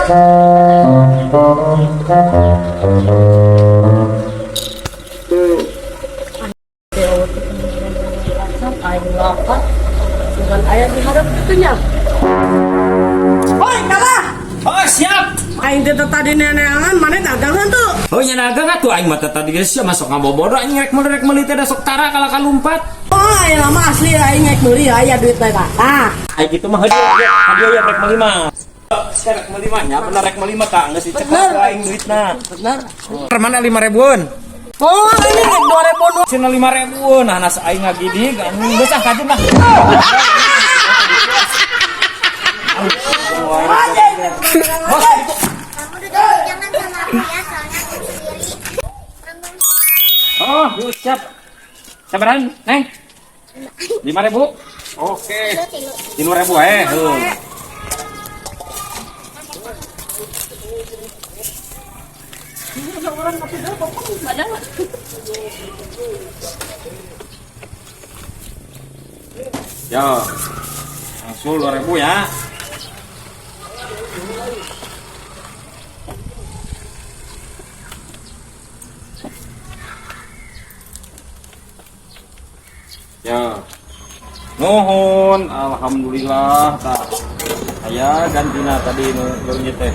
Aing lapar. Bukan aya di hareup kitu nya. Hoi, kalah. Oh, siap. Aing teh tadi neneangan maneh dagang henteu? Oh, nya dagang atuh aing mah teh tadi geus sia masuk ngabobodo aing rek meuli teh da sok tara kalah kalumpat. Oh, aya lama asli aing rek meuli aya duit teh tah. Tah. Aing kitu mah hadiah ya, hadiah ya rek meuli mah. Sia rek meuli mah nya bener rek meuli mah tah geus dicekel Bener. ku aing duitna. Bener. Mana 5 ribuan? Oh, ini rek 2000. Cina 5 ribuan, nah nas aing ngagidig, anjing geus ah kajun lah. Bos, Kamu duduk jangan sama aku ya, soalnya aku sendiri. Oh, yuk, siap. Sabaran, Neng. 5 ribu. Oke. 5 ribu eh. Tuh. Yo. Langsung 2 ribu ya. Ya. Nuhun, alhamdulillah tak. Aya gantina tadi nu leungit teh.